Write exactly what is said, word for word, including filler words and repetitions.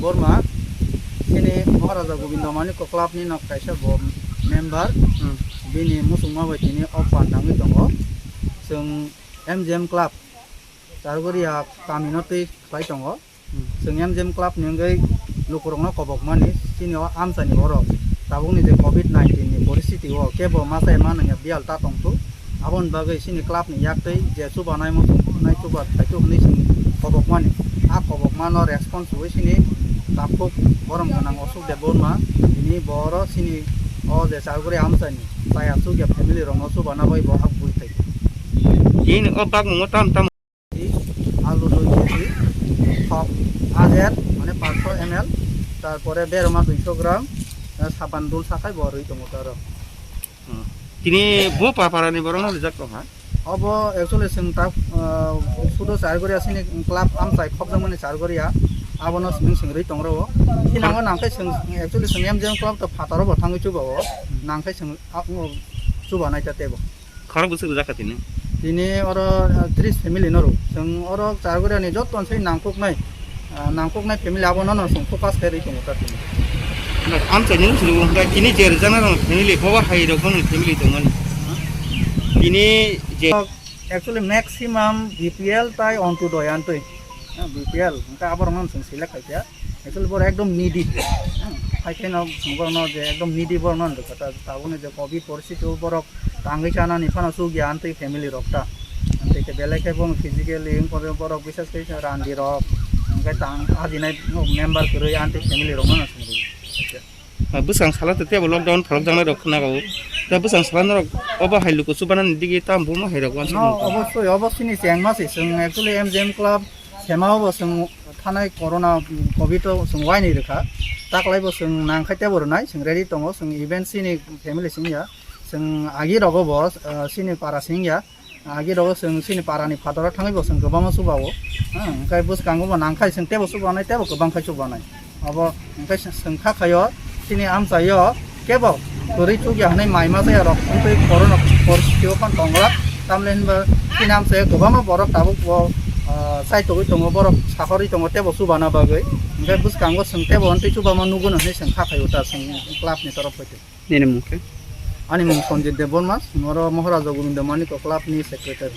Borma, chini Maharaja Gobindo Manikya Club ni nok kaisa bo member, Hmm. bini muchungma bai tini o phan tangwi tongo. Chwng M G M Club, Chargoria kami no twi khlai tongo. Hmm. Chwng M G M Club ni wngwi lukurokno kobokmani, chini o amchaini borok tabukni je covid nineteen ni poristiti o kebo masa ema nangya biyal ta tongthok. Aboni bagwi chini club ni yaktwi je chubanai muchung nai chuba thaichuk hwnwi chwng kobokmani. A kobokmano response rwui chini takhuk borom gwnang Ashok Debbarma tini bo oro chini o je Chargoria amchaini chaya chukya family rokno chubana bai bo habwi thai. Chini o bakmungo tam tam. Alu dui kg, thok ajer, mane paanch sho M L, tarpore berma dui sho gram, eh, saban dul sakai bo rwi tongo taro. Hmm. Tini bo paparani borokno rijak tong ha? Obo actually chwng ta, eh, sudo Chargoria chini club amchai khokjakmani Chargoria, abono chwng chwng rwi tong rwo. Thinango nangkhe chwng actually chwng M G M club to phataro bo thangwi chuba o, nangkhe chwng, ah, chuba nai ta tebo. Khorok bwswk rijak kha tini? Tini oro, ah, tris family no rw. Chwng oro Chargoria ni joto se nangkuknai, ah, nangkuknai family abono no chwng focus khe rwi tongo ta tini. Amchaini wngkha tini je rijak nai rok family, bobo hai rok no family tongmani. Tini je actually maximum B P L tai Antyodoi antwi. Ah, B P L hwnkhe aborok no chwng select khai kha. Actually borok ekdom needy. Hmm, hai khe no borok no je ekdom needy borok no rwkha ta, tabukni je covid poristiti o borok tangwi chanani phano chukya amtwi family rok ta. Amtwi khe belai khe bo physically wng pore borok bisas khe randi rok, hwnkhe tang ajinai member kwrwi amtwi family rok no swngwi. Ah, bwskang salo to tebo lockdown pholok jaknai rok khna go. Da bwskang salo norok obo hai luku chubanani digi tam buma hai rok uansuk No, mangkha. Obosoi, obo chini chengma se chwng actually M G M club Sema obo chwng thanai corona, covid o chwng uaini rwkha. Taklai bo chwng nangkhai tebo rwnai, chwng ready tongo, chwng event chini family singya, chwng agi rogo bo, ah, chini para singya, agi rogo chwng chini para ni phataro thangwi bo chwng kwbangma chuba o. Ah, hwnkhe bwskango bo nangkhai chwng tebo chubanai, tebo kwbang khai chubanai. Abo hwnkhe se-, swngkha khaio, chini amchaio kebo kwrwi chukya hwnwi mai ma chaya rok wngtwi corona poristiti o phano tonglak. Tamle hinba chini amchaio kwbangma borok tabuk bo, ah, chaitogwi tongo, borok sahorwi tongo tebo chubana bagwi. Hwnkhe bwskango chwng tebo wngtwi chubama nugwino hwnwi swngkha khaio ta chwng club ni torof hwnkhe. Nini mung khe? Ani mung Sanjit Debbarma, chwng oro Maharaja Gobindo Manikya club ni secretary.